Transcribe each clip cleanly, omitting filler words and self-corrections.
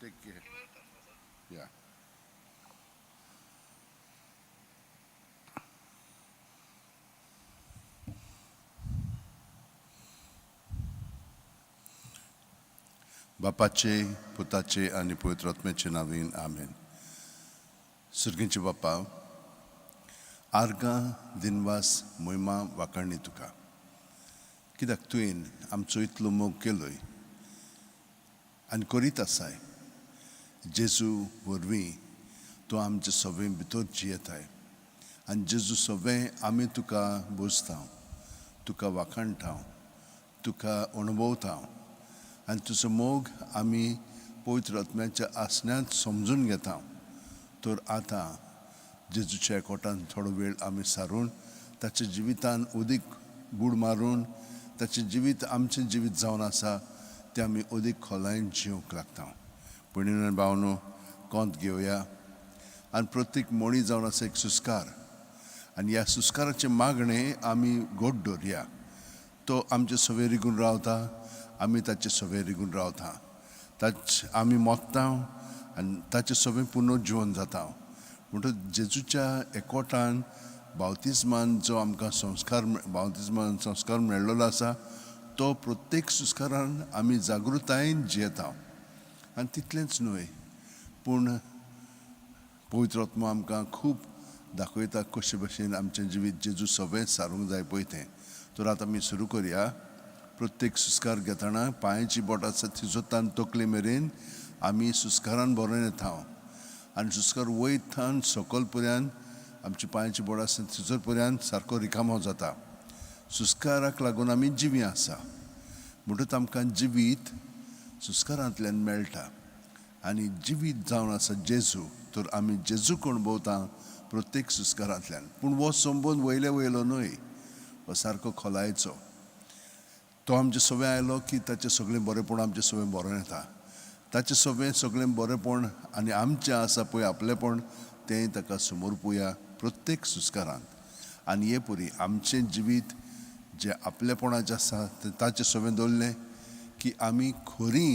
Take care. You're welcome, Father. Yeah. बापाचे पुताचे आनी पवित्र आत्म्याचे नावीन आमेन. सुर्गींचे बापा, आर्गां दिनवास मोहिमा वाखाणी तुका, कित्याक तुवें आमचो इतलो मोग केलोय आनी करीत आसाय. जेजू वरवीं तूं आमचे सगळें भितर जियेताय आनी जेजू सगळें आमी तुका बोजता, तुका वाखाणटा, तुका अणभवता आनी तुजो मोग आमी पवित्र आत्म्याच्या आसण्यांत समजून घेता. तर आतां जेजूच्या एकवटान थोडो वेळ आमी सारून ताच्या जिवितान अदीक बूड मारून ताचें जिवीत आमचें जिवीत जावन आसा तें आमी अदीक खोलायेन जिवंक लागता. भयणीन भावनो, कोंत घेवया आनी प्रत्येक मोणी जावन आसा एक सुस्कार आनी ह्या सुस्काराचें मागणें आमी गोड दवरया. तो आमचे सवे रिगून रावता, आमी ताचे सवे रिगून रावता, ताच आमी मोत्ता आनी ताचें सगळें पुनर्जिवन जाता. म्हणटच जेजूच्या एकवटान बावतिज्मान जो आमकां संस्कार, बावतिज्मान संस्कार मेळ्ळलो आसा तो प्रत्येक संस्कारान आमी जागृतायेन जियेता. आनी तितलेंच न्हय, पूण पवित्र आत्मो आमकां खूब दाखयता कशे भशेन आमचें जिवीत जेजू सगळें सारूंक जाय पळय तें. तर आतां आमी सुरू करया. प्रत्येक सुस्कार घेतना पांयाची बोट आसा थिंचोतान तकले मेरेन आमी सुस्कारान भरोन येता आनी सुस्कार वयतान सकल पर्यंत आमची पांयाची बोट आसा थिंचर पर्यंत सारको रिकामो जाता. सुस्काराक लागून आमी जिवीं आसा, म्हणटच आमकां जिवीत सुस्कारांतल्यान मेळटा आनी जिवीत जावन आसा जेजू. तर आमी जेजूक अणभवता प्रत्येक सुस्कारांतल्यान. पूण हो संबंद वयले वयलो न्हय, हो सारको खोलायेचो. तो आमचे सगळें आयलो की ताचें सगळें बरेंपण आमचें सगळें बरोवन येता. ताचें सगळें सगळें बरेंपण आनी आमचें आसा पळय आपलेपण तें ताका समर्पुया प्रत्येक सुस्कारांत. आनी हे परी आमचें जिवीत जें आपलेपणाचें आसा तें ताचें सगळें दवरलें की आमी खरी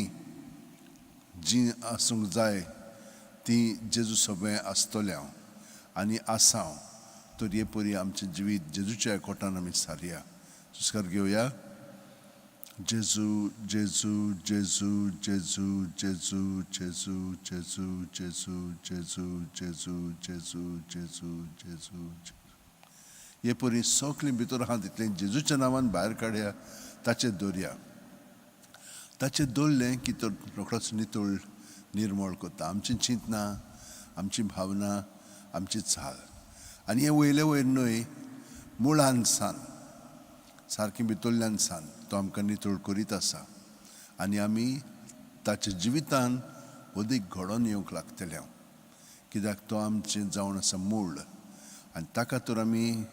जीं आसूंक जाय तीं जेजू सगळें आसतलें हांव आनी आसा हांव. तर हे परी आमचें जिवीत जेजूच्या एकवटान आमी सारया. सुस्कार घेवया. जेजू जेजू जेजू जेजू जेजू जेजू जेजू जेजू जेजू जेजू जेजू जेजू जेजू जेजू. हे परी सगळीं भितर आहा तितलें जेजूच्या नांवान भायर काडया, ताचेर दवरया. ताचेर दवरलें की तो रोखडोच नितळ निर्मळ करता आमची चिंतना, आमची भावना, आमची चाल. आनी हें वयले वयर न्हय, मुळान सान सारकें भितरल्यान सान तो आमकां नितळ करीत आसा आनी आमी ताच्या जिवितान अदीक घडोवन येवंक लागतले हांव, कित्याक तो आमचें जावन आसा मूळ आनी ताका तर आमी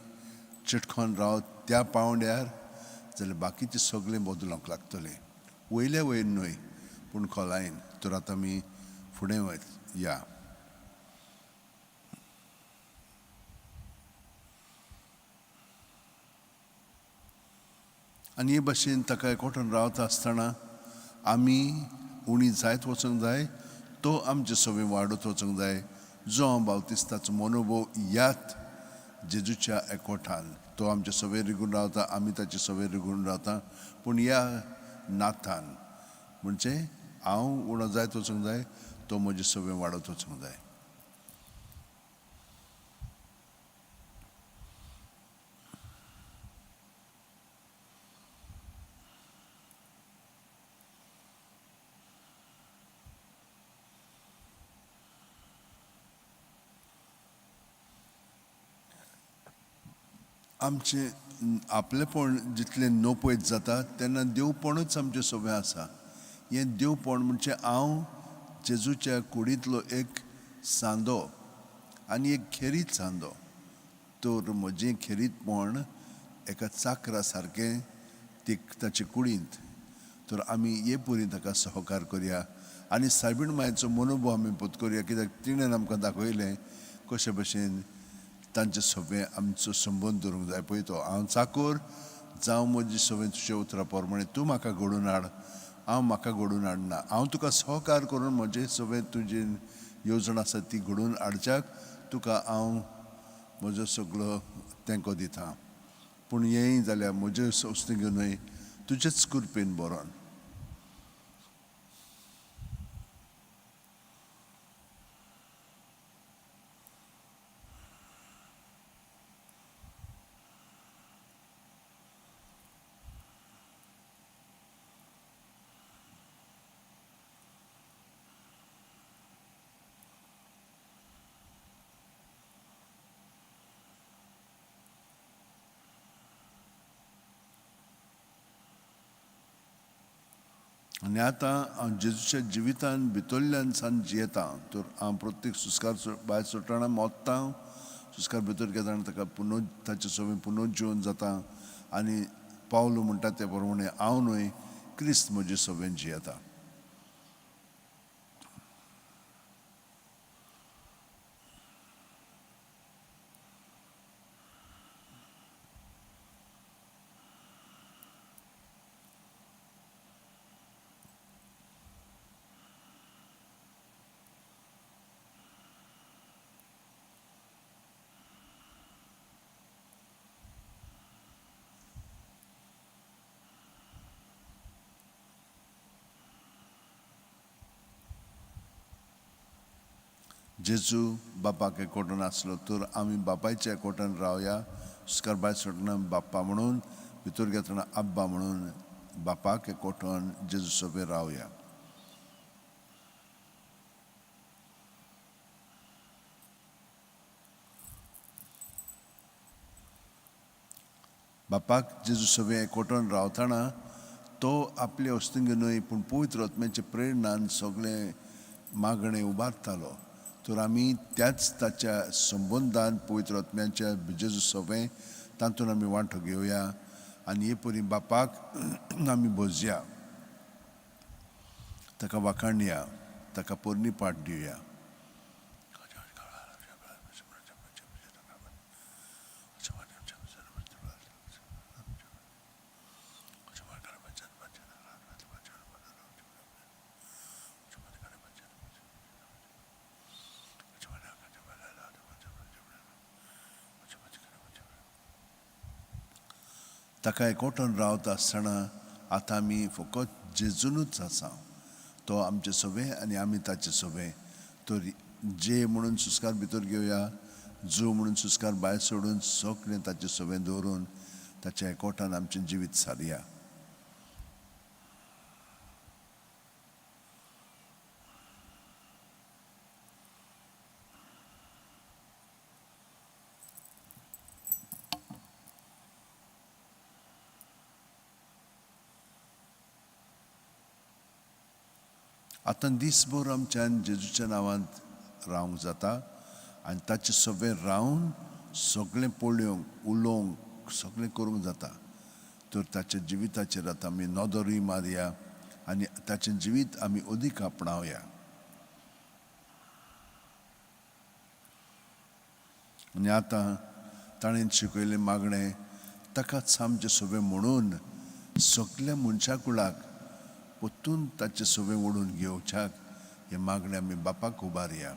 चिटकोन रावत त्या पांवड्यार जाल्यार बाकीचें सगळें बदलूंक लागतलें. वयल्या वयर न्हय पूण खोलायेन. तर आतां आमी फुडें वच या. आनी हे भाशेन ताका एकवटान रावता आसतना आमी उणी जायत वचूंक जाय, तो आमचे सगळें वाडत वचूंक जाय. जो हांव बावतिस्ताचो मनोभव यात जेजूच्या एकवटान तो आमचे सगळें रिगून रावता, आमी ताचे सगळें रिगून रावता, पूण ह्या नाथान म्हणजे हांव उणो जायत वचूंक जाय, तो म्हजें सगळें वाडत वचूंक जाय. आमचें आपलेपण जितलें नपयत जाता तेन्ना देवपणूच आमचें सगळें आसा. हें देवपण म्हणजे हांव जेजूच्या कुडींतलो एक सांदो आनी एक खेरीत सांदो. तर म्हजें खेरीतपण एका चाकरा सारकें ते ताचे कुडींत. तर आमी हे परी ताका सहकार करया आनी सायबीण मायचो मनोभाव आमी पोत करया, कित्याक तिणें आमकां दाखयलें कशे भशेन तांचे सगळें आमचो संबंद दवरूंक जाय पळय. तो हांव चाकोर जावं म्हजी सगळें तुज्या उतरां प्रमाणे तूं म्हाका घडोवन हाड, हांव म्हाका घडोवन हाडना, हांव तुका सहकार करून म्हजे सगळें तुजी येवजण आसा ती घडोवन हाडच्याक तुका हांव म्हजो सगळो तेंको दिता, पूण हेंय जाल्यार म्हजे वस्तू न्हय तुजेच कृपेन बरोवन. आनी आतां हांव जेजूच्या जिवितान भितरल्यान सान जियेता, तर हांव प्रत्येक सुस्कार भायर सोडटना मोत्ता, सुस्कार भितर घेतना ताका पुनः ताचे सगळें पुनर्जिवन जाता आनी पावलो म्हणटा ते प्रमाणे हांव न्हय क्रिस्त म्हजे सगळें जियेता. जेजू बापाक एकवटून आसलो तर आमी बापायच्या एकवटान रावया. सुस्कार भायर सोडटना बाप्पा म्हणून, भितर घेतना आब्बा म्हणून बापाक एकवटून जेजू सोबे रावया. बापाक जेजू सोबे एकवटून रावतना तो आपले वस्तूंक न्हय पूण पवित्र आत्म्याच्या प्रेरणान सगळें मागणें उबारतालो. तर आमी त्याच ताच्या संबंदान पवित्र आत्म्याच्या जेजू सोबे तातूंत आमी वांटो घेवया आनी हे परी बापाक आमी भोजया, ताका वाखाणया, ताका पोरणी पाठ दिवया. ताका एकवटून रावता आसतना आतां आमी फकत जेजूनच आसा, तो आमचे सोबे आनी आमी ताचे सोबे. तर जे म्हणून सुस्कार भितर घेवया, जो म्हणून सुस्कार भायर सोडून सगळें ताचे सोबे दवरून ताच्या एकवटान आमचें जिवीत सारया. आतां दीसभर आमच्यान जेजूच्या नांवांत रावंक जाता आनी ताचे सगळें रावन सगळें पळोवंक, उलोवंक, सगळें करूंक जाता. तर ताच्या जिविताचेर आतां आमी नदरूय मारया आनी ताचें जिवीत आमी अदीक आपणावया. आनी आतां ताणें शिकयलें मागणें ताकाच आमचें सोबें म्हणून सगल्या मनशा कुळाक परतून ताचें सोबें ओडून घेवच्याक हें मागणें आमी बापाक उबारया.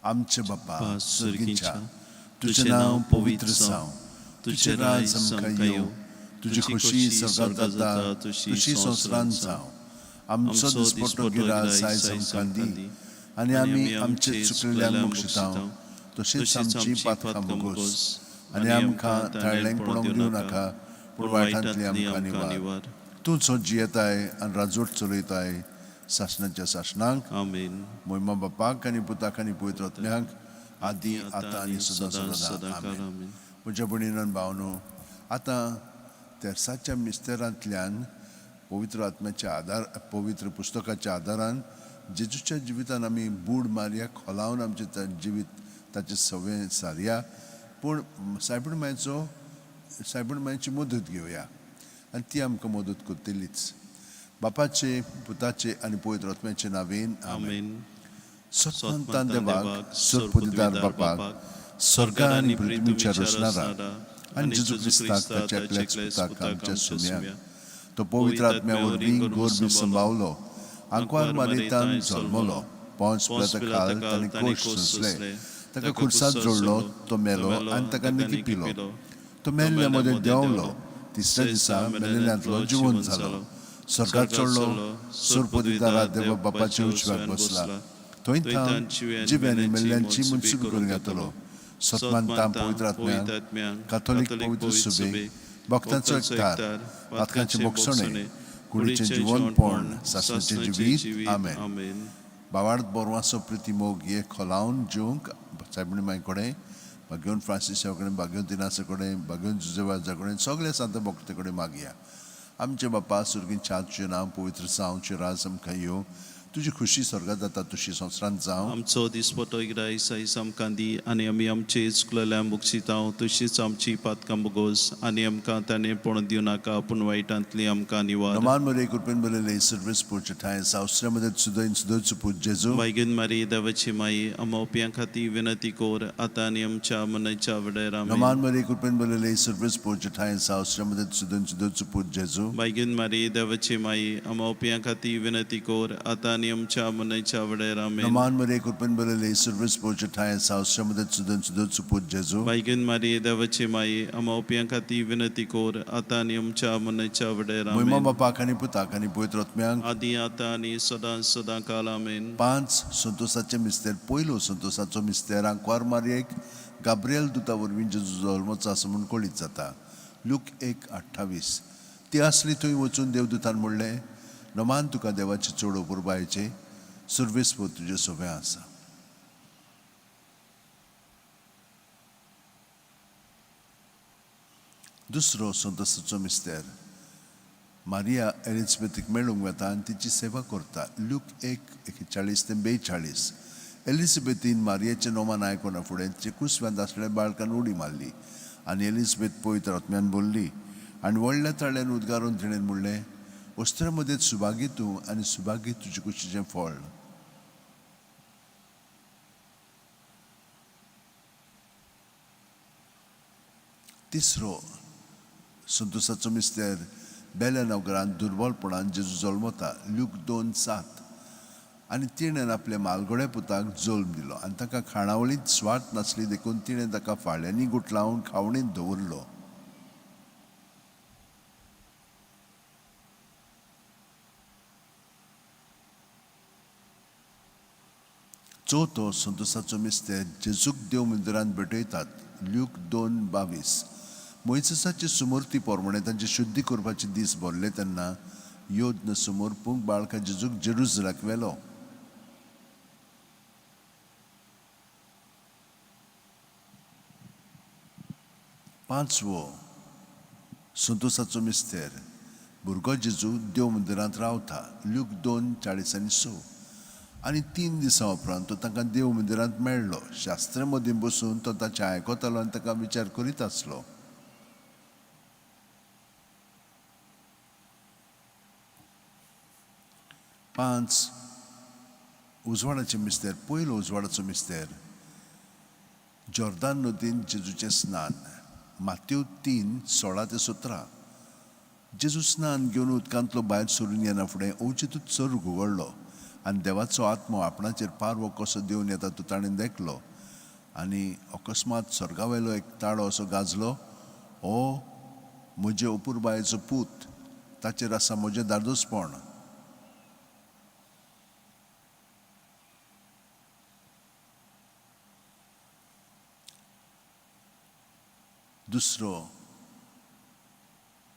आमचे बापा सर्गीच्या, तुजें नांव पवित्र जावं, तुजें राज आमकां येवं, तुजी खोशी सर्गांत जाता तशी संवसारांत जावं. आमचो दिसपट्टो गिरास आयज आमकां दी आनी आमी आमचे चुकलेल्यांक बक्षिता तशीच आमची पातकां मुगोस आनी आमकां ताळ्यांक पळोवंक दिवं नाका, पूण वायटांतली आमकां निवार. तूं सो जियेताय आनी राजवट चलयताय सासणाच्या सासणाक. आमेन. मोहिमा बापाक आनी पुताक आनी पवित्र आत्म्याक, आदी आतां आनी सदां सदां. आमेन. म्हज्या भयणीन भावनो, आतां तेर्साच्या मिस्तेरांतल्यान पवित्र आत्म्याच्या आदार, पवित्र पुस्तकाच्या आदारान जेजूच्या जिवितान आमी बूड मारया, खोलावन आमचें जिवीत ताचें सगळें सारया, पूण सायबण मायचो, सायबण मायची मदत घेवया आनी ती आमकां मदत करतलीच. बापाचे, पुताचे आनी पवित्र आत्म्याचे नांवेन आमेन. सतमंतान देवाक, सरपुदिदार बापाक, स्वर्गा आनी पृथ्वीच्या रचणाराक आनी जेजू क्रिस्ताक ताच्या एकल्याच पुताक आमच्या सुम्याक, तो पवित्र आत्म्या वरवीं गोरबी संभावलो, आंकवार मारियेंतान जल्मलो, पोंच पिलाता खाल ताणें कोश सोंसले, ताका खुर्सात जोडलो, तो मेलो आनी ताका निकिपिलो, तो मेल्ल्या मदें देंवलो, तिसऱ्या दिसा मेलेल्यांतलो जिवंत जालो, स्वर्गात चडलो, सुरपदिदारा देवा बापाच्या उजव्याक बसला, थंय थावन जिव्यांनी मेल्ल्यांची मुनसुबी करूंक येतलो. सतमानता पवित्र आत्म्याक, काथोलीक पवित्र सुबे, भक्तांचो एकठार, पातकांचें भोगसणें, कुडीचें जिवनपण, सासणाचें जिवीत. आमेन. बावार्थ बोरवाचो प्रिती मोग हे खोलावन जिवंक सायबणी माई कडेन, भाग्योन फ्रांसीसा कडेन, भाग्योन तिनासा कडेन, भाग्योन जुजेवाजा कडेन, सगळे सांत भक्ते कडेन मागया. आमचे बापा सुर्गीन छात, तुजें नांव पवित्र जावं, तुजें राज आमकां येवं, तुजी खुशी स्वर्गात जाता तशी संवसारांत जावं. आमचो दिसपटो ग्रायस आयज आमकां दी आनी आमी आमचे चुकलेल्या बुक्षितांव तशीच आमची पातकां बोगोस आनी आमकां ताणें पण दिवं नाका, पूण वायटांतली आमकां निवार. नमान मरे, कृपेन बरयले सर्वीस पोरचे ठांय सावसऱ्यामध्ये सुदैन सुदैचो पूत जेजू. बायगीन मारी देवाची माई, आमोप्यां खातीर विनंती कोर, आतां आनी आमच्या मनाच्या वेळार. नमान मरे, कृपेन बरयले सर्वीस पोरचे ठांय सावसऱ्यामध्ये सुदैन सुदैचो पूत जेजू. बायगीन मारी देवाची माई, आमोप्यां खातीर विनंती कोर, आतां आनी आमच्या मनाच्या वेळार. नमान मरे, कृपेन बरयले सर्वीस पोरचे ठांय सावसऱ्यामध्ये सुदैन सुदैचो पूत जेजू. बायगीन मारी देवाची माई, आमोप्यां खातीर विनंती कोर, आतां आनी आमच्या मनाच्या वेळार. मोहिमा बापाक आनी पुताक आनी पवित्र आत्म्यांक, आदी आतां आनी सदां सदां काल. आमेन. 5 संतोषाचे मिस्तेर. पयलो संतोषाचो मिस्तेर, आंकवार मारयेक गाब्रियल दुता वरवीं जेजू जल्मचो आसा म्हूण कळीत जाता. लूक 1:28. ती आसली थंय वचून देवदूतान म्हणलें, नमान तुका देवाचे चड अपुरबायेचें, सुर्वेस्पत तुजें सोबें आसा. दुसरो संतोषाचो मिस्तेर, मारिया एलिजबेथीक मेळूंक वता आनी तिची सेवा करता. लूक 1:41 ते 42. एलिजबेथीन मारियेचें नोमान आयकना फुडें तिचे कुसव्यांत आसलेल्या बाळकान उडी मारली आनी एलिजबेथ पवित्र आत्म्यान बोल्ली आनी व्हडल्या ताळ्यान उद्गारून तिणें म्हणलें, वस्त्रा मदें सुभागी तूं आनी सुभागी तुजे कुशीचें फळ. तिसरो संतोषाचो मिस्तेर, बेल्या नगरांत दुर्बलपणान जेजू जल्मता. लूक 2:7. आनी तिणें आपल्या मालगोड्या पुताक जल्म दिलो आनी ताका खाणावळींत स्वार्थ नासली देखून तिणें ताका फाळ्यांनी गुटलावन खावणींत दवरलो. चवथो संतोषाचो मिस्तेर, जेजूक देव मंदिरांत भेटयतात. लूक 2:22. मोयसेसाचे सुमूर्ती प्रमाणे तांची शुद्धी करपाचे दीस भरले तेन्ना योद्न समर्पूंक बाळका जेजूक जेरुजलाक व्हेलो. पांचवो संतोषाचो मिस्तेर, भुरगो जेजू देव मंदिरांत रावता. लूक 2:46. आनी 3 दिसां उपरांत तो तांकां देव मंदिरांत मेळ्ळो. शास्त्रा मदीं बसून तो ताचें आयकतालो आनी ताका विचार करीत आसलो. 5 उजवाडाचे मिस्तेर. पयलो उजवाडाचो मिस्तेर, जॉर्दान नदीन जेजूचें स्नान. मातेव 3:16 ते 17. जेजू स्नान घेवन उदकांतलो भायर सरून येना फुडें अवचितूच सर्ग उगडलो आनी देवाचो आत्मो आपणाचेर पारवो कसो देवन येता तो ताणें देखलो. आनी अकस्मात स्वर्गा वयलो एक ताळो असो गाजलो, ओ म्हजे अपुरबायेचो पूत, ताचेर आसा म्हजें धादोसपण. दुसरो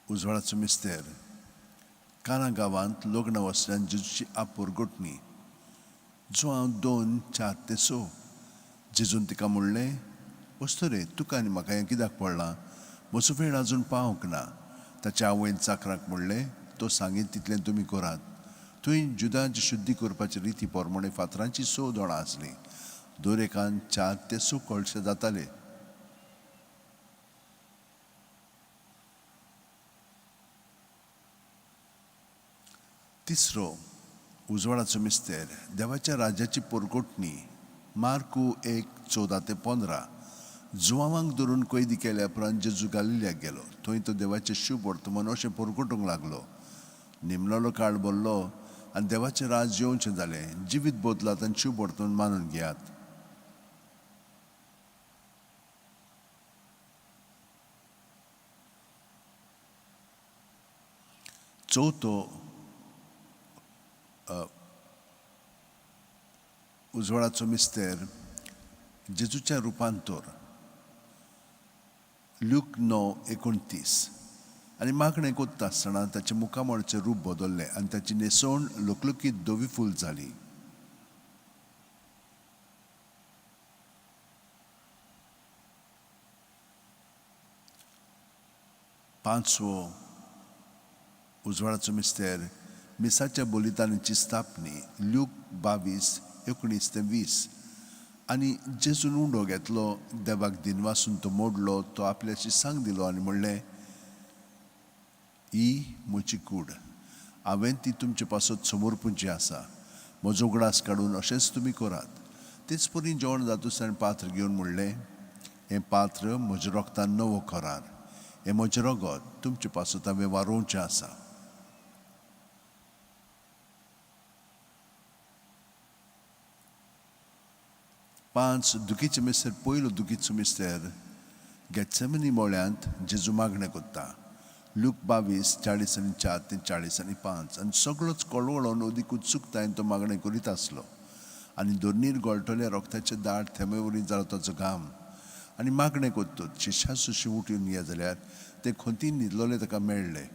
उजवाडाचो मिस्तेर, काना गांवांत लग्न वसल्यान जेजूची आपोर गोठणी. जुआंव 2:4 ते 6. जेजून तिका म्हणलें, वस्तुरे, तुका आनी म्हाका हें कित्याक पडलां? म्हजो वेळ आजून पावंक ना. ताच्या आवयन चाकराक म्हणलें, तो सांगीत तितलें तुमी करात. थंय जुदांची शुद्धी करपाची रिती प्रमाणे फातरांची 6 दोणां आसलीं. दर एकान 4 ते 6 कळशे जाताले. तिसरो उजवाडाचो मिस्तेर, देवाच्या राज्याची पोरकोटणी. मार्कू 1:14 ते 15. जुवांवांक धरून कैदी केल्या उपरांत जेजू गालिल्याक गेलो. थंय तो देवाचें शुभ वर्तमान अशें पोरकोटूंक लागलो. निमलोलो काळ भरलो आनी देवाचें राज येवचें जालें. जिवीत बदलात आनी शिव वर्तमान मानून घेयात. चवथो उजवाडाचो मिस्तेर जेजूच्या रुपांतर. ल्यूक 9:29. आनी मागणें कोत्ता आसतना ताचें मुखामळचें रूप बदल्लें आनी ताची न्हेसवण लकलकीत धवी फूल जाली. पांचवो उजवाडाचो मिस्तेर मिसाच्या बलिदानाची स्थापनी. ल्यूक 22:19-20. आनी जेजून उंडो घेतलो, देवाक दिनवासून तो मोडलो, तो आपल्याशी सांग दिलो आनी म्हणलें, ही म्हजी कूड, हांवें ती तुमचे पासत समर्पूंची आसा. म्हजो उगडास काडून अशेंच तुमी करात. तेच परी जेवण जातूच ताणें पात्र घेवन म्हणलें, हें पात्र म्हज्या रोगतान नवो करार, हें म्हजें रगत तुमचे पासत हांवें वारोवचें आसा. पांच दुखीचे मिस्तेर. पयलो दुखीचो मिस्तेर गेत्सेमनी मळ्यांत जेजू मागणें कोत्ता. ल्यूक 22:44-45. आनी सगळोच कळवळोन अदीक उत्सुकतायेन तो मागणें करीत आसलो. आनी दोनीर गळटले रोगताचे दाट थेंबे वरी जालो ताचो घाम. आनी मागणें कोत्तूच शिश्या सुशी उठून ये जाल्यार ते खोंतीन न्हिदलोले ताका मेळ्ळे.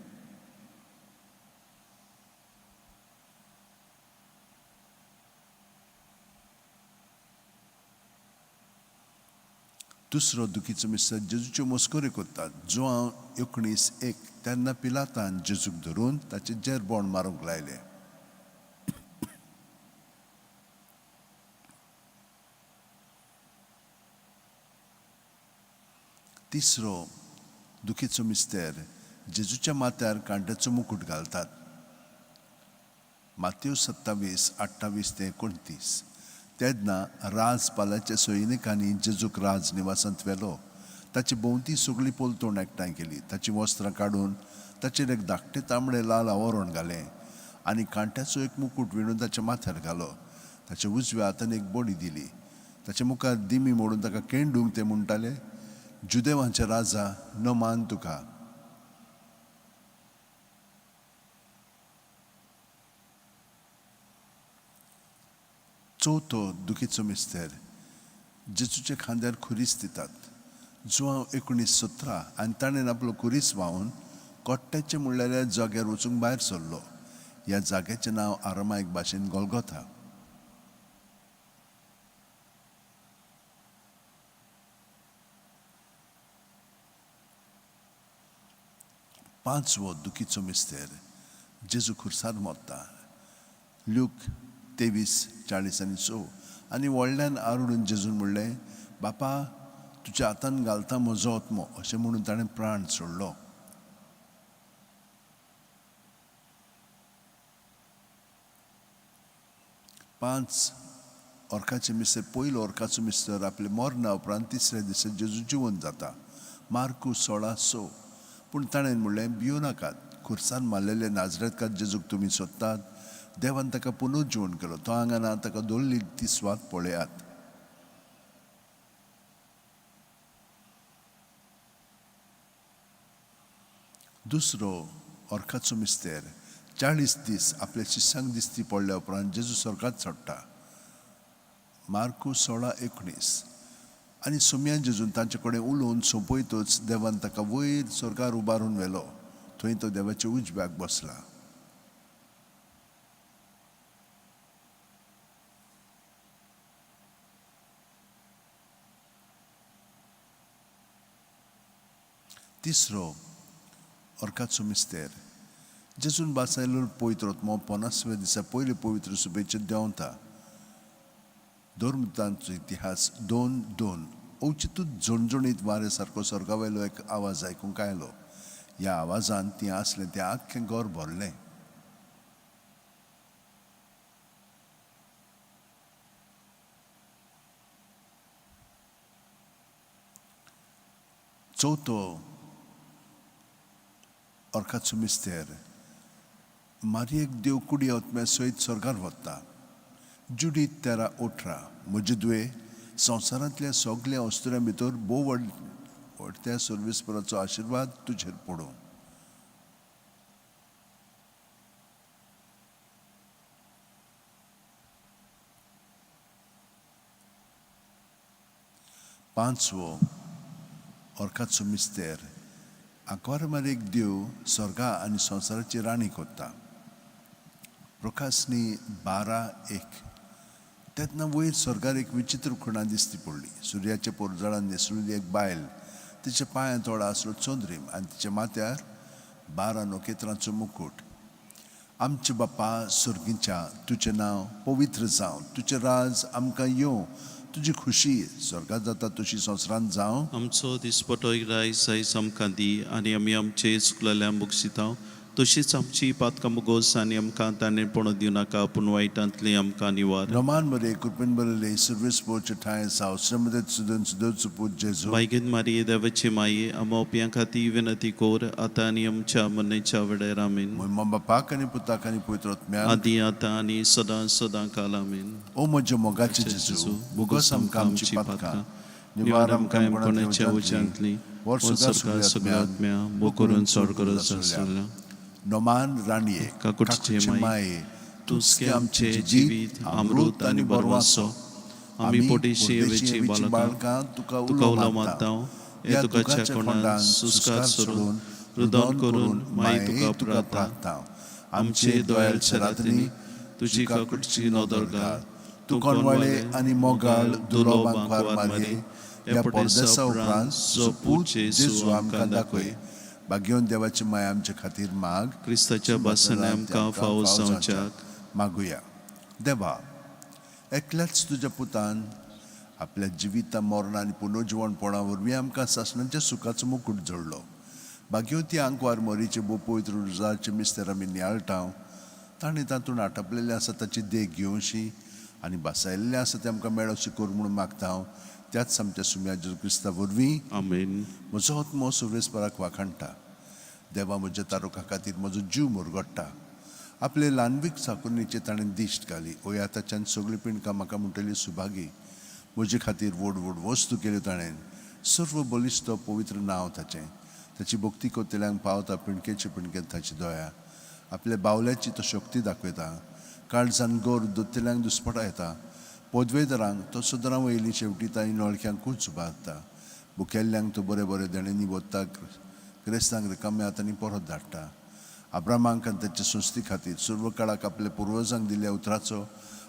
दुसरो दुखीचो मिस्तर जेजूच्यो मस्कऱ्यो कोत्तात. जुआंव 19:1. तेन्ना पिलातान जेजूक धरून ताचें जेरबोण मारूंक लायलें. तिसरो दुखीचो मिस्तेर जेजूच्या माथ्यार कांट्याचो मुकूट घालतात. मातेव 27:28-29. तेन्ना राजपालाच्या सैनिकांनी जेजूक राज निवासांत व्हेलो. ताची भोंवती सगळी पलतोण एकठांय केली. ताचीं वस्त्रां काडून ताचेर एक धाकटें तांबडें लाल आवरण घालें आनी कांट्याचो एक मुकूट विणून ताच्या माथ्यार घालो. ताच्या उजव्या हातान एक बडी दिली. ताच्या मुखार दिमी मोडून ताका केंडूंक ते म्हणटाले, जुदेवांचे राजा, न मान तुका. चवथो दुखीचो मिस्तेर जेजूच्या खांद्यार खुरीस दितात. जुआंव 19:17. आनी ताणें आपलो खुरीस व्हांवन कोट्ट्याचे म्हणलेल्या जाग्यार वचूंक भायर सरलो. ह्या जाग्याचें नांव आरामायक भाशेन गोलगोथा. पांचवो दुखीचो मिस्तेर जेजू खुर्सार मोत्ता. ल्यूक 23:46. आनी व्हडल्यान आरडून जेजून म्हणलें, बापा, तुज्या हातान घालता म्हजो आत्मो. अशें म्हणून ताणें प्राण सोडलो. पांच ऑर्काचे मिस्तर. पयलो ऑर्काचो मिस्तर आपले मरणा उपरांत तिसऱ्या दिसा जेजू जिवन जाता. मार्कू 16:6. पूण ताणें म्हणलें, भियो नाकात, खुर्सान मारलेले नाजरेतकार जेजूक तुमी सोदतात. देवान ताका पुनर्जीवन केलो. तो हांगा ना, ताका दवरली ती स्वात पळयात. दुसरो ऑर्काचो मिस्तेर 40 दीस आपल्या शिश्यांक दिसती पडल्या उपरांत जेजू स्वर्गांत चडटा. मार्कू 16:19. आनी सोम्यान जेजून तांचे कडेन उलोवन सोंपयतच देवान ताका वयर स्वर्गार उबारून व्हेलो. थंय तो देवाच्या उजव्याक बसला. तिसरो ऑर्काचो मिस्तेर जेजून बासायलो पवित्र आत्मो 50व्या दिसा पयले पवित्र सुबेचेर देंवता. धर्मतांचो इतिहास 2:2. अवचितूच झणझणीत वारें सारको स्वर्गावयलो एक आवाज आयकूंक आयलो. ह्या आवाजान ती आसलें तें आख्खें घर भरलें. चवथो ऑर्काचो मिस्तेर मारयेक देव कुडी आत्म्या सयत स्वर्गार व्हरता. जुडीत 13:18. म्हजे दुये, संवसारांतल्या सगल्या अस्तुऱ्यां भितर भोव व्हड व्हडत्या सर्वेस्पराचो आशिर्वाद तुजेर पडूं. पांचवो अर्काचो मिस्तेर. आंकवार मारयेक देव स्वर्गा आनी संवसाराची राणी करता. प्रकाशनी 12:1. तेन्ना वयर स्वर्गार एक विचित्र खुणा दिसती पडली. सुर्याच्या पोरजळान न्हेसुल्ली एक बायल, तिच्या पांयां तोडा आसलो चंद्रीम आनी तिच्या माथ्यार 12 नखेत्रांचो मुकूट. आमचे बापा स्वर्गीच्या, तुजें नांव पवित्र जावं, तुजें राज आमकां येवं, तुजी खुशी स्वर्गात जाता तशी संवसारांत जावं. आमचो दिसपटो रायस आयज आमकां दी आनी आमी आमचे चुकलेल्या बक्षिता तशीच आमची पातकां मुगोस आनी आमकां ताणेपण दिवं नाका, पूण वायटांतली आमकां निवार. रोमान मरे कृपेन बरले सर्वेस्पोरचे ठांय साव श्रमदेत सुदन सुदोचो पूत जेजू. बायगेन मारिये देवाची माये आमोप्यां खातीर विनंती कोर आतां आनी आमच्या मरणाच्या वेळार. आमेन. म्हय बापाक आनी पुताक आनी पवित्र आत्म्याक आदी आतां आनी सदां सदां काल. आमेन. ओ म्हज्या मोगाचे जेजू, बोगस आमकां आमची पातकां, निवार आमकां कोणाच्या उज्यांतली, वर्सुदा सगळ्या आत्म्या बोकरून चड गरज आसल्या. नोमान राणये, काकुटचे माये, तूंच आमचे जिवीत अमृत आनी बरवासो. आमी पोटेशी वेची बाळकां तुका तुका उलो मारता, हे तुकाच्या कोणान सुस्कार सोडून रुदन करून माई तुका प्रार्थना. आमचे दोयाल शरातनी तुजी काकुटची नदर घाल, तूं कोणवाळे आनी मोगाळ दुलो बांकवार मारये, ह्या परदेसा उपरांत जो पूत जेजू आमकां दाखय. भाग्यवन देवाची माया आमचे खातीर माग. क्रिस्ताच्या भासने आमकां फावो जावच्याक मागुया. देवा, एकल्याच तुज्या पुतान आपल्या जिविता मरणा आनी पुनर्जिवणपणा वरवीं आमकां सासणाच्या सुखाचो मुकूट जोडलो. भाग्यवती आंकवार मोरीचे भोव पवित्र रुजाचे मिस्तेर आमी नियाळटा, ताणें तातूंत आटपलेलें आसा ताची देख घेवशी आनी भासायल्लें आसा तें आमकां मेळोशी कर म्हणून मागता हांव त्याच आमच्या सुम्या जेजू क्रिस्ता वरवीं. आमेन. म्हजो आत्मो सुर्वेस्पराक वाखाणटा. देवा, म्हज्या तारुका खातीर म्हजो जीव मुरगडटा. आपले ल्हानवीक चाकुरणीचेर ताणें दिश्ट घाली. ओया ताच्यान सगळीं पिंडकां म्हाका म्हणटली सुभागी. म्हजे खातीर व्हड व्हड वस्तू केल्यो ताणें. सर्व बलिश्ट पवित्र नांव ताचें. ताची भक्ती करतल्यांक पावता पिंडकेचे पिंडकेन ताची दया. आपल्या बावल्याची तो शक्ती दाखयता. काळजान गोर दोतल्यांक दुस्पटा येता. पदवेदारांक तो सदरां वयली शेवटी तांणी नळक्यांकूच उबारता. भुकेल्ल्यांक तो बरें बरें देणेंनी वता. क्रिस्तांक रिकाम्या हातांनी परत धाडटा. आब्रामांक आनी ताच्या संस्थी खातीर सर्व काळाक आपल्या पुर्वजांक दिल्ल्या उतराचो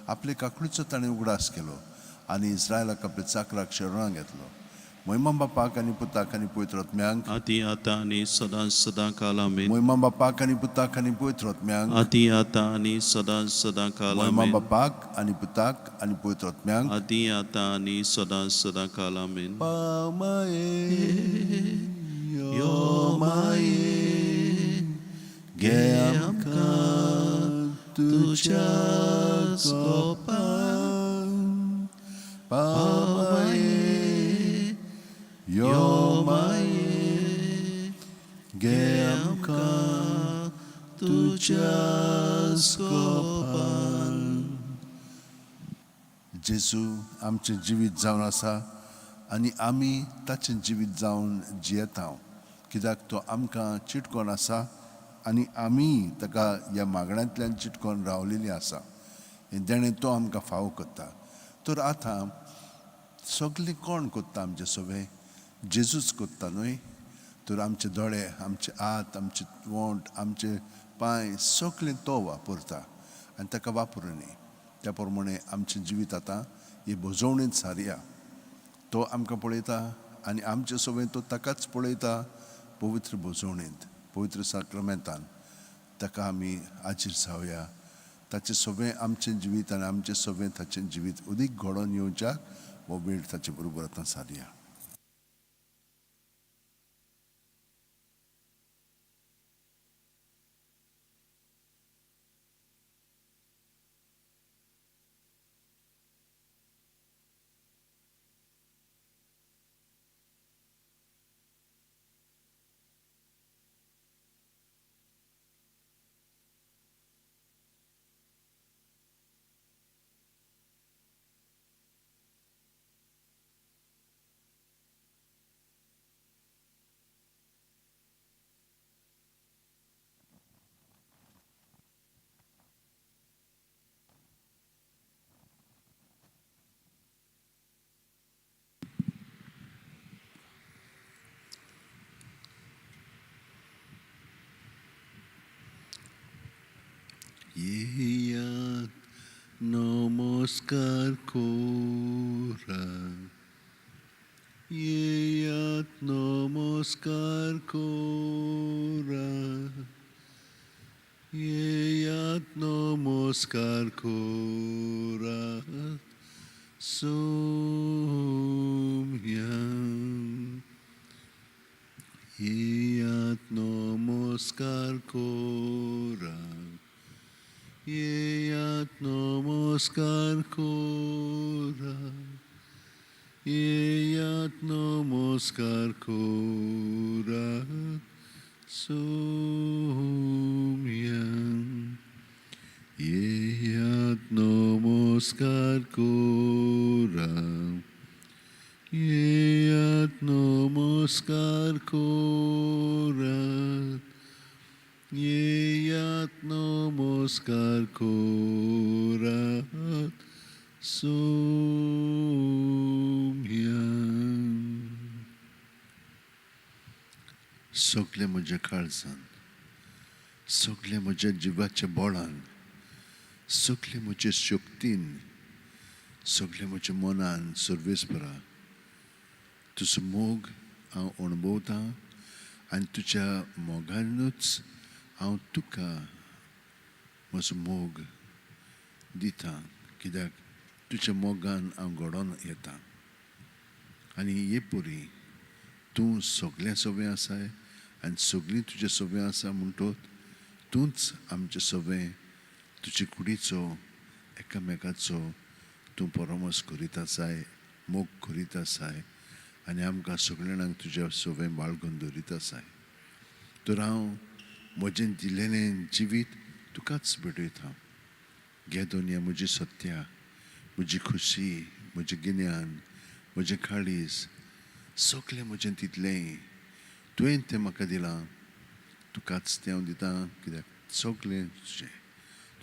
आपले काकडीचो ताणें उगडास केलो आनी इस्रायलाक आपल्या चाकराक शरणां घेतलो. महिमा बापाक आनी पुताक आनी पवित्र आत्म्यांक. आदी आतां आनी सदां सदां काल. आमेन. महिमा बापाक आनी पुताक आनी पवित्र आत्म्यांक. आदी आतां आनी सदां सदां काल. महिमा आमेन. बापाक आनी पुताक आनी पवित्र आत्म्यांक. आदी आतां आनी सदां सदां काल. आमेन. पामाये यो माये घे आमकां तुज्या गोपान. पामाये यो माये घे आमकां तुज्या गोपान. जेजू आमचें जिवीत जावन आसा आनी आमी ताचें जिवीत जावन जियेता, कित्याक तो आमकां चिटकोन आसा आनी आमी ताका ह्या मागण्यांतल्यान चिटकोन रावलेली आसा. हें देणें तो आमकां फावो करता. तर आतां सगळें कोण करता आमचें सगळें? जेजूच करता न्हय? तर आमचे दोळे, आमचे हात, आमचे वोंट, आमचे पांय सगळें तो वापरता आनी ताका वापरूं न्ही. त्या प्रमाणे आमचें जिवीत आतां ही भोजवणेंत सारया. तो आमकां पळयता आनी आमचें सगळें तो ताकाच पळयता. पवित्र भोजवणेंत, पवित्र साक्रमेंतान ताका आमी आजीर जावया. ताचें सगळें आमचें जिवीत आनी आमचें सगळें ताचें जिवीत अदीक घडोवन येवच्याक हो वेळ ताचे बरोबर आतां सारया. नमस्कार कोरा, येयात नमस्कार कोरा, येयात नमस्कार कोरा सोम्या, येयात नमस्कार कोरा, येयात नमस्कार कोरा, येयात नमस्कार कोरा सोम्या, येयात नमस्कार कोरा, येयात नमस्कार कोरा, येयात नमस्कार कोरा सोम्या. सगळे म्हज्या काळजान, सगळे म्हज्या जिवाच्या बळान, सगळे म्हज्या शक्तीन, सगळे म्हज्या मनान सर्वेस्परा तुजो मोग हांव अणभवतां आनी तुज्या मोगानूच हांव तुका म्हजो मोग दिता, कित्याक तुज्या मोगान हांव घडोवन येता. आनी हे परी तूं सगळें सवें आसाय आनी सगळीं तुजें सवें आसा म्हणटोच तूंच आमचें सवें तुजे कुडीचो एकामेकाचो तूं परामर्श करीत आसाय, मोग करीत आसाय आनी आमकां सगळ्या जाणांक तुज्या सवें बाळगून दवरीत आसाय. तर हांव म्हजें दिलेलें जिवीत तुकाच भेटयता. घे दोनया म्हजी सत्या, म्हजी खुशी, म्हजें गिन्यान, म्हजें काळीज, सगळें म्हजें तितलेंय तुवें तें म्हाका दिलां, तुकाच तें हांव दितां, कित्याक सगळें तुजें.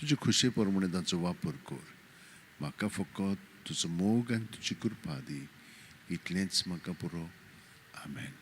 तुजे खुशे प्रमाणे ताचो वापर कर. म्हाका फकत तुजो मोग आनी तुजी कृपा दी, इतलेंच म्हाका पुरो. आमेन.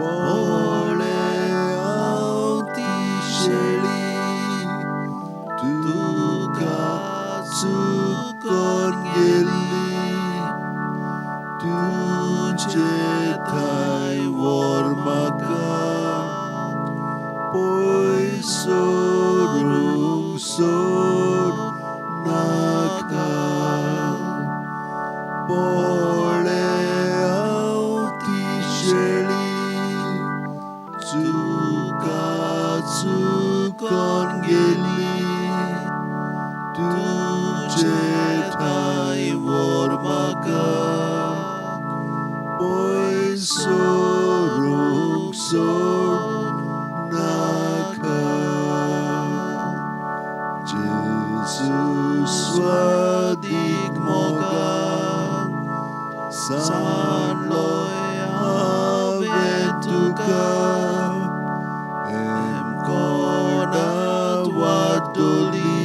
पळे हांव ती शेळी तुका चुकोन गेल्ली तुजे थंय व्हर म्हाका पयस व्हरूंक सोड नाका. पळे हांव ती शेळी तुका चुकोन गेल्ली तुजे थंय व्हर म्हाका पयस व्हरूंक सोड नाका. जेजू स्वादीक मोगान सांडलोय हांवें तुका हेमकोणात वाडटली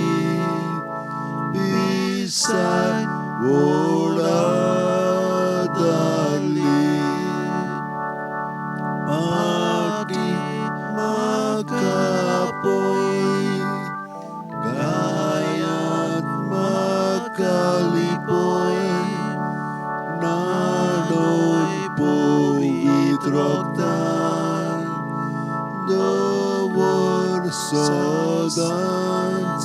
पिसाय वोडा धाडली. पाटी म्हाका पळय गायांत म्हाका लिपय न्हाणय पवित्र रगतान दवर सदांच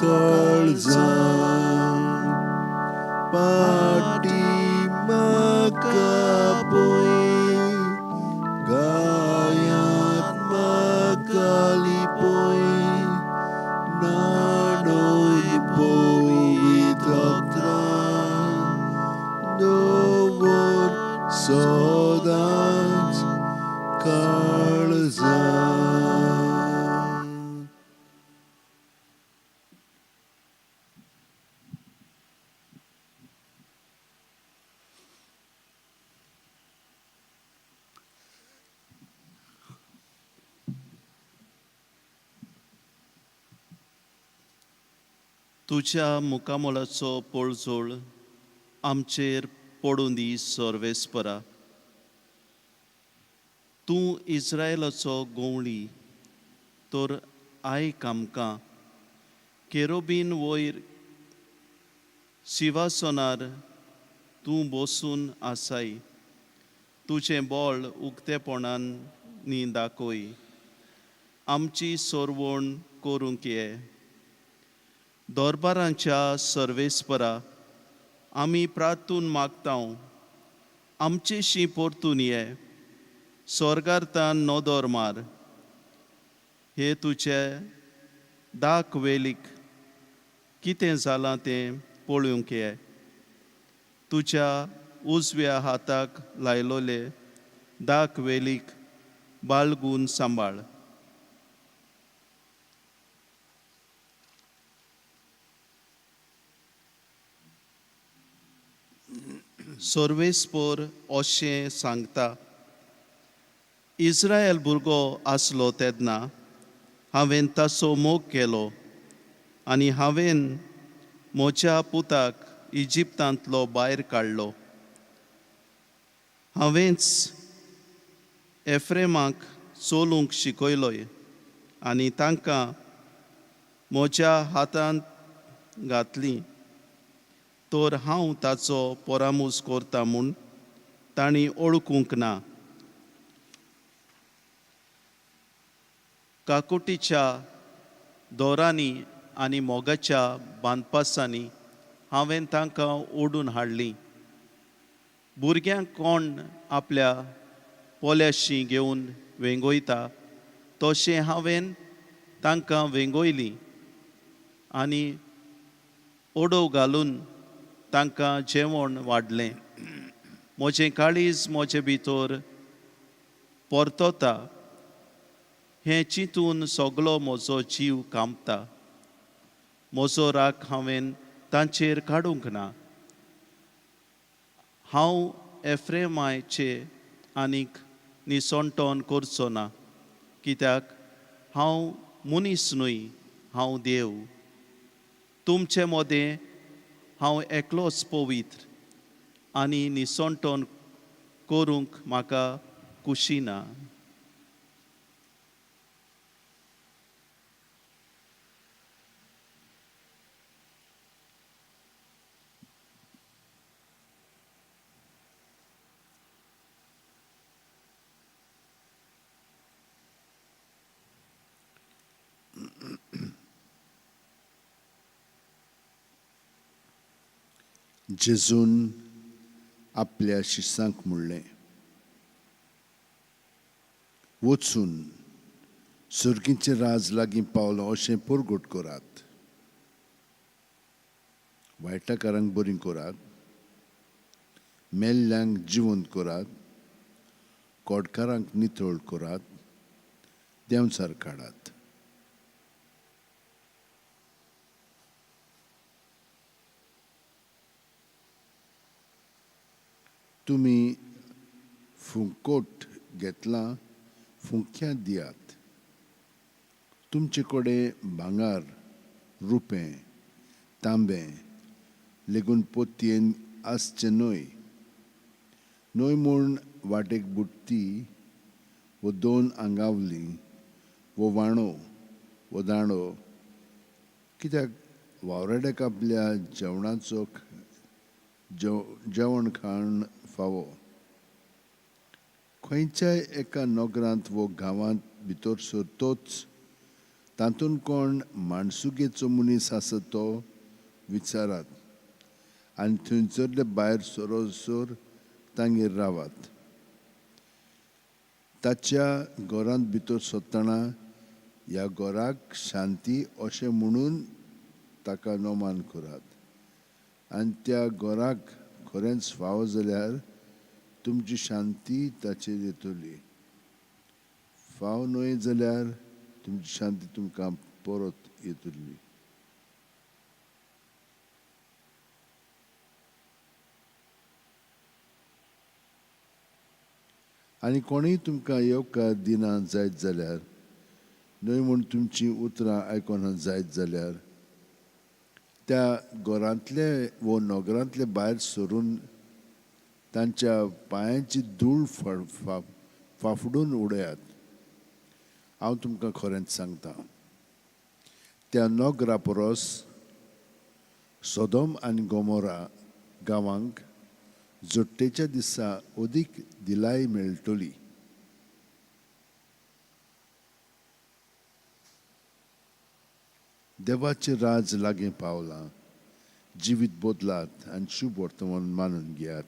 काळजान. पाटी म्हाका पळय गायांत म्हाका लिपय न्हाणय पवित्र रगतान दवर सदांच काळजान. तुज्या मुखामळाचो पळजोळ आमचेर पडूं दी सर्वेस्परा. तूं इस्रायलाचो गंवळी तर आयक आमकां. केरोबीन वयर शिंवासनार तूं बसून आसाय. तुजें बळ उक्तेपणान नी दाखय. आमची सरवण करूंक ये. दरबारांच्या सर्वेस्परा, आमी प्रार्थून मागतांव, आमचेशी परतून ये. स्वर्गार्थान नदर मार. हे तुजे दाक वेलीक कितें जालां तें पळोवंक ये. तुज्या उजव्या हाताक लायलोले दाक वेलीक बाळगून सांबाळ. सर्वेस्पर अशें सांगता, इस्रायल भुरगो आसलो तेन्ना हांवें ताचो मोग केलो आनी हांवें म्हज्या पुताक इजिप्तांतलो भायर काडलो. हांवेंच एफ्रेमाक चलूंक शिकयलोय आनी तांकां म्हज्या हातांत घातली, तर हांव ताचो परामूस करता म्हूण तांणी वळखूंक ना. काकुटीच्या दोरांनी आनी मोगाच्या बांदपासांनी हांवें तांकां ओडून हाडलीं. भुरग्यांक कोण आपल्या पोल्याशी घेवन वेंगयता तशें हांवें तांकां वेंगयलीं आनी ओडोव घालून तांकां जेवण वाडलें. म्हजें काळीज म्हजे भितर परतता हें चिंतून सगलो म्हजो जीव कांपता. म्हजो राग हांवें तांचेर काडूंक ना. हांव एफ्रेमायचे आनीक निसणटोन करचो ना, कित्याक हांव मनीस न्हय, हांव देव. तुमचे मदें हांव एकलोच पवित्र आनी निसणटोन करूंक म्हाका खुशी ना. जेजून आपल्या शिसांक म्हणलें, वचून सर्गीचें राज लागीं पावलो अशें परगट करात. वायटाकारांक बरीं करात, मेल्ल्यांक जिवंत करात, कोडकारांक नितळ करात, देंवचार काडात. तुमी फुंकोट घेतलां, फुंक्या दियात. तुमचे कडेन भांगर, रुपें, तांबें लेगून पोतयेन आसचें न्हय. न्हय म्हूण वाटेक बुडटी वो दोन आंगावली वो वाणो वो दांडो, कित्याक वावराड्याक आपल्या जेवणाचो जेवण खाण फावो. खंयच्याय एका नगरांत वो गांवांत भितर सरतोच तातूंत कोण माणसुगेचो मनीस आसा तो विचारात आनी थंयसरले भायर सरोसर तांगेर रावात. ताच्या घरांत भितर सरतना ह्या घराक शांती अशें म्हणून ताका नमान करात आनी त्या घराक खरेंच फावो जाल्यार तुमची शांती ताचेर येतली. फाव न्हय जाल्यार तुमची शांती तुमकां परत येतली. आनी कोणूय तुमकां येवकार दिना जायत जाल्यार, न्हय म्हूण तुमचीं उतरां आयकना जायत जाल्यार, त्या घरांतले वो नगरांतले भायर सरून तांच्या पांयांची धूळ फाफडून उडयात. हांव तुमकां खरेंच सांगता, त्या नगरा परस सोदोम आनी गोमोरा गांवांक जोडटेच्या दिसा अदीक दिलाय मेळटली. देवाचें राज लागीं पावलां. जिवीत बदलात आनी शुभ वर्तमान मानून घेयात.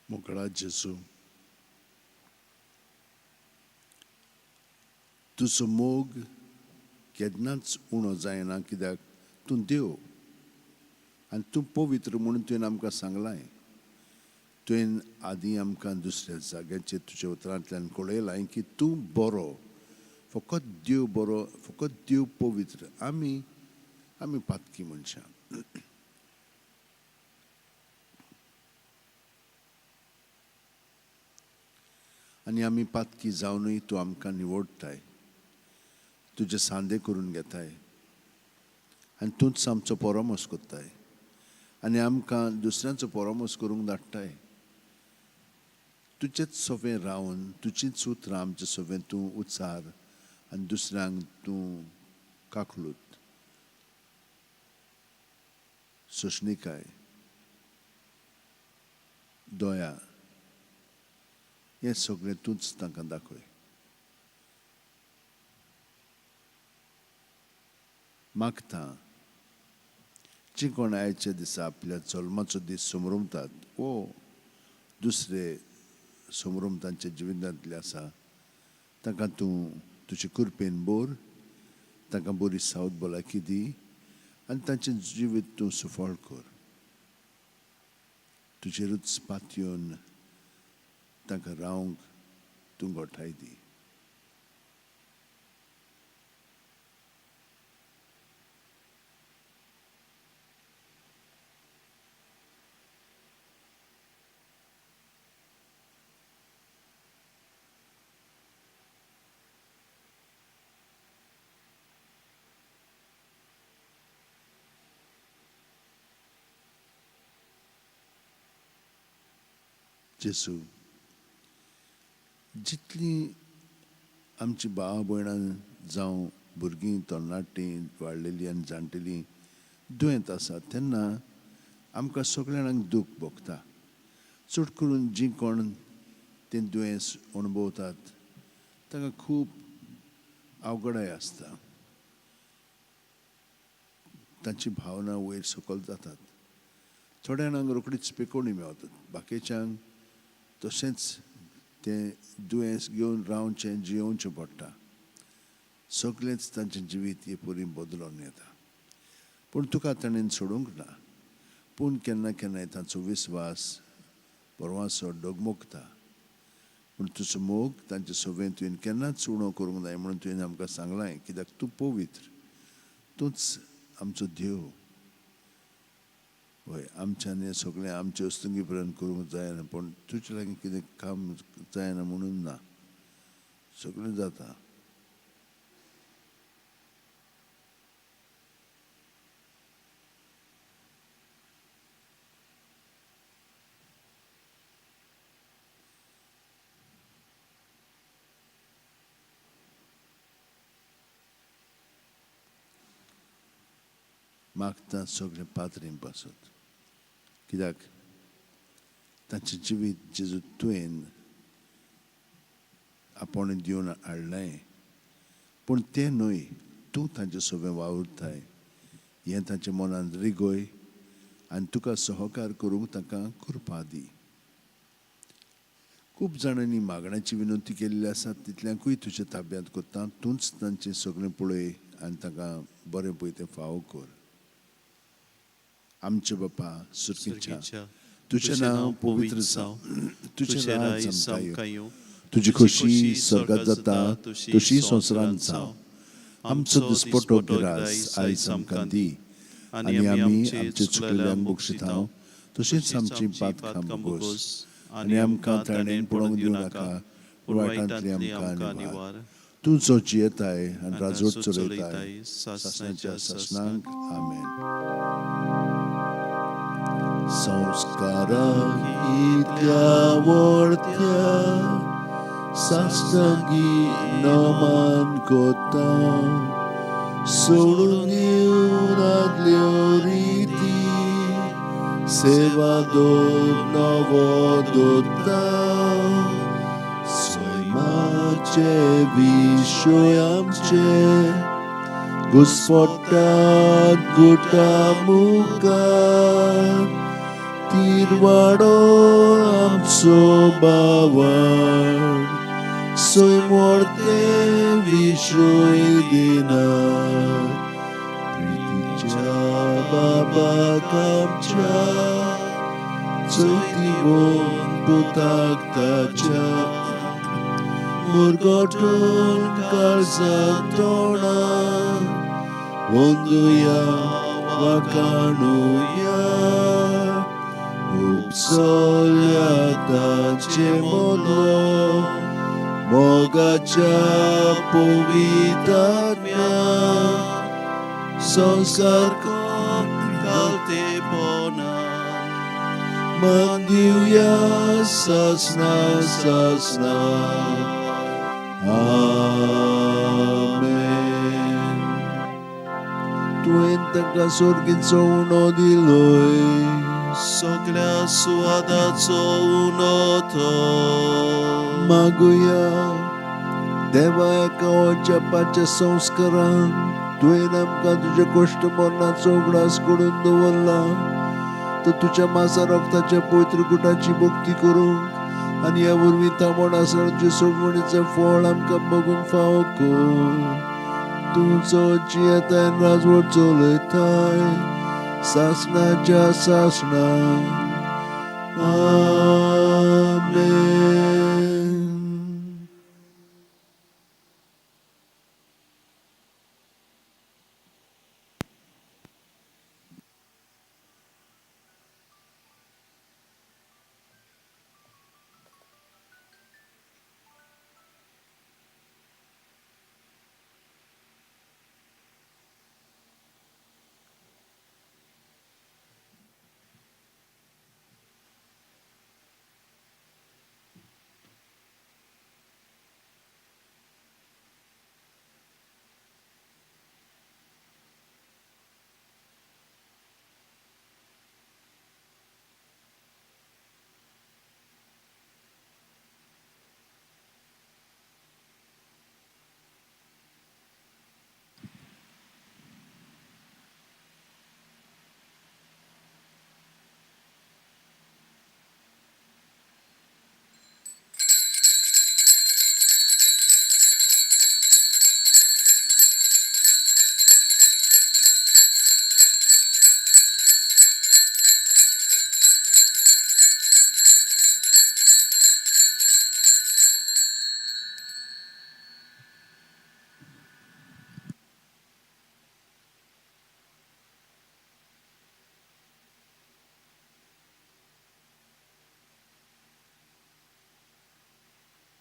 मोगळा जेजू, तुजो मोग केन्नाच उणो जायना, कित्याक तूं देव आनी तूं पवित्र म्हणून तुवें आमकां सांगलां. तुवें आदीं आमकां दुसऱ्या जाग्याचेर तुज्या उतरांतल्यान कळयलां की तूं बरो, फकत देव बरो, फकत देव पवित्र. आमी आमी पातकी मनशां. आनी आमी पातकी जावनूय तूं आमकां निवडटाय, तुजे सांदे करून घेताय आनी तूंच आमचो परामर्श करताय आनी आमकां दुसऱ्यांचो परामर्श करूंक धाडटाय. तुजेच सोवें रावन तुजीच उतरां आमचे सोवें तूं उच्चार आनी दुसऱ्यांक तूं काकलूत, सोंसणीकाय, दया हें सगळें तूंच तांकां दाखय. मागता जी कोण आयच्या दिसा आपल्या जल्माचो दीस समरमतात वो दुसरे समरम तांच्या जिवितांतले आसा, तांकां तूं तुजे कृपेन बोर, तांकां बरी सावत भलायकी दी आनी तांचें जिवीत तूं सुफळ कर. तुजेरूच पातयेवन तांकां रावंक तूं गोठाय दी. जेजू, जितलीं आमची भाव भयणां जावं भुरगीं तरणाटीं वाडलेलीं आनी जाणटेलीं दुयेंत आसात तेन्ना आमकां सगळ्या जाणांक दूख भोगता. चड करून जीं कोण तें दुयेंस अणभवतात तांकां खूब अवघडाय आसता, तांची भावना वयर सकयल जातात. थोड्या जाणांक रोखडीच पेकोवणी मेळतात, बाकीच्यांक तशेंच तें दुयेंस घेवन रावचें जियोवचें पडटा. सगळेंच तांचें जिवीत हे परी बदलून येता. पूण तुका ताणें सोडूंक ना. पूण केन्ना केन्नाय तांचो विस्वास परवासो डगमगता. पूण तुजो मोग तांचे सोबें तुवें केन्नाच उणो करूंक जाय म्हणून तुवें आमकां सांगलां, कित्याक तूं पवित्र, तूंच आमचो देव. हय, आमच्यान हें सगळें आमचे वस्तुंगी पर्यंत करूंक जायना, पूण तुजे लागीं कितें काम जायना म्हणून ना, सगळें जाता. मागता सगळें पाद्रीं पासत, कित्याक तांचें जिवीत जेजू तुवें आपोवणें दिवन हाडलें, पूण तें न्हय, तूं तांचे सोबें वावुरताय हें तांच्या मनांत रिगय आनी तुका सहकार करूंक तांकां कृपा दी. खूब जाणांनी मागण्याची विनंती केल्ली आसा, तितल्यांकूय तुज्या ताब्यांत करता. तूंच तांचें सगळें पळय आनी तांकां बरें पळय तें फावो कर. आमचे बापा सुर्गीच्या, तुजें नांव पवित्र जावं, तुजें राज आमकां येवं, तुजी खोशी स्वर्गांत जाता तशी संवसारांत जावं. आमचो दिसपटो गिरास आयज आमकां दी आनी आमी आमचे चुकलेल्यांक बक्षिता तशेंच आमची पातकां बोगस आनी आमकां ताणें पडोवंक दिवं नाका, पूण वायटांतली आमकां निवार. तूं जो जियेताय आनी राजवट चलयताय सासणाच्या सासणांक. आमेन. संस्काराक इतल्या वळत्या साश्टांगी नमन कोता, सोडून दिवन आदल्यो रिती, सेवा दोर नवो दोता. सैमाचे विशय आमचे घुस्पटात गुटा मुखार, तिरवाडो आमचो बावड सैम ते विशय दिना प्रितीच्या बाबाक आमच्या चवथीवन पुताक ताच्या मुरगटून काळजां तोंडा वंदुया वाखाणुया उपसल्या ताचे मोदलो मोगाच्या पवित्रात्म्या संस्कार कालतेपणान मान दिवया सासना सासना. आमेन. तुवें तांकां सोर्गीचो उणो दिलोय, सगळ्या सुवादाचो उणो तो. मागुया. देवा, एका वचपाच्या संस्कारान तुवें आमकां तुज्या कश्ट मरणाचो उगडास करून दवरला, तर तुज्या मासा रक्ताच्या पवित्र गुटाची भक्ती करूंक आनी ह्या वरवीं तांबड आसतना तुजे सोडवणीचें फळ आमकां बगूंक फावो कर. तूं जियेताय, राजवट चलयताय सासणाच्या सासणा. आमेन.